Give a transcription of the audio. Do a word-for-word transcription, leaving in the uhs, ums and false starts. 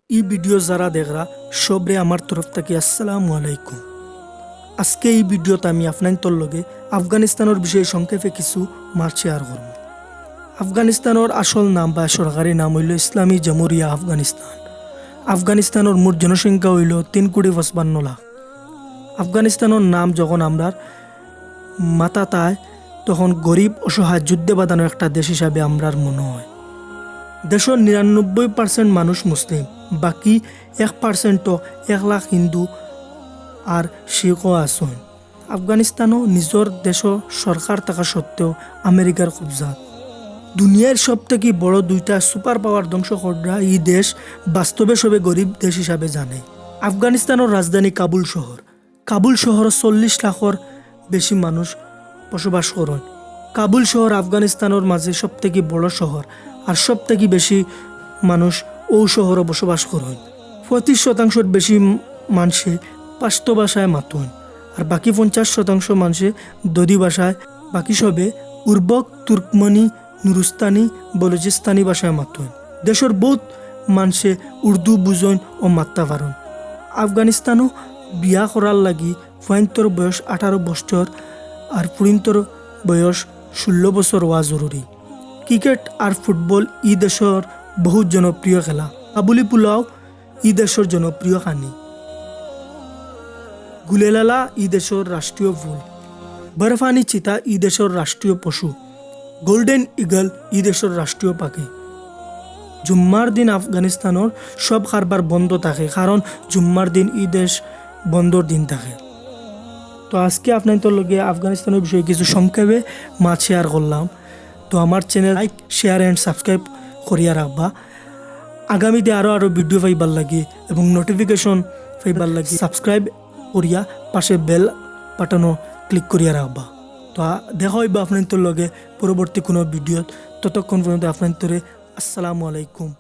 ই ভিডিও যারা দেখরা, সবরে আমার তরফ থাকি আসসালামু আলাইকুম। আজকে ই ভিডিওত আমি আপনাইন্তর লগে আফগানিস্তানর বিষয়ে সংক্ষেপে কিছু মাত শেয়ার করমু। আফগানিস্তানর আসল নাম বা সরকারি নাম অইলো ইসলামী জামহুরিয়া আফগানিস্তান। আফগানিস্তানর মোট জনসংখ্যা অইলো তিন কোটি পঁচপান্ন লাখ। আফগানিস্তানর নাম যখন আমরার মাথাত আয়, তখন গরিব, অসহায়, যুদ্ধে বাধানো একটা দেশ হিসাবে আমরার মনো অয়। দেশর নিরানব্বই পার্সেন্ট মানুষ মুসলিম, বাকি এক পার্সেন্টও, এক লাখ হিন্দু আর শিখও আছইন। আফগানিস্তানও নিজর দেশো সরকার থাকা সত্ত্বেও আমেরিকার কবজাত। দুনিয়ার সব থাকি বড় দুইটা সুপার পাওয়ার ধ্বংস কররা ই দেশ বাস্তবে সবে গরিব দেশ হিসাবে জানে। আফগানিস্তানর রাজধানী কাবুল শহর। কাবুল শহরো চল্লিশ লাখর বেশি মানুষ বসবাস করইন। কাবুল শহর আফগানিস্তানর মাঝে সব থাকি বড় শহর, আর সব থাকি বেশি মানুষ অউ শহরো বসবাস করইন। পঁয়ত্রিশ শতাংশর বেশি মানষে পাশতো ভাষায় মাতইন, আর বাকি পঞ্চাশ শতাংশ মানষে দদি ভাষায়, বাকি সবে উর্বক তুর্কমনি, নুরুস্তানি, বলুচিস্তানি ভাষায় মাতইন। দেশর বউত মানষে উর্দু বুঝইন ও মাততা পারইন। আফগানিস্তানও বিয়া করার লাগি ফুয়াইন্তর বয়স আঠারো বছর আর ফুড়িন্তর বয়স ষোলো বছর অওয়া জরুরি। ক্রিকেট আর ফুটবল ই দেশর বহুত জনপ্রিয় খেলা। কাবুলি পোলাও ই দেশর জনপ্রিয় খানি। গুলেলালা ই দেশর রাষ্ট্রীয় ফুল। বরফানি চিতা ই দেশর রাষ্ট্রীয় পশু। গোল্ডেন ইগল ই দেশর রাষ্ট্রীয় পাখি। জুম্মার দিন আফগানিস্তানর সব কারবার বন্ধ থাকে, কারণ জুম্মার দিন ই দেশ বন্ধর দিন থাকে। তো আজকে আপনাইন্তর লগে আফগানিস্তানর বিষয়ে কিছু সংক্ষেপে মাত শেয়ার করলাম। তো আমার channel like, share and subscribe করিয়া রাখবা। আগামীতে আরও আরও ভিডিও পাইবার লাগি এবং নোটিফিকেশন পাইবার লাগি সাবস্ক্রাইব করিয়া পাশে বেল বাটনও ক্লিক করিয়া রাখবা। তো আ-, দেখা অইবো আপনাইন্তর লগে পরবর্তী কোনো ভিডিওত। ততক্ষণ পর্যন্ত আপনাইন্তরে আসসালামু আলাইকুম।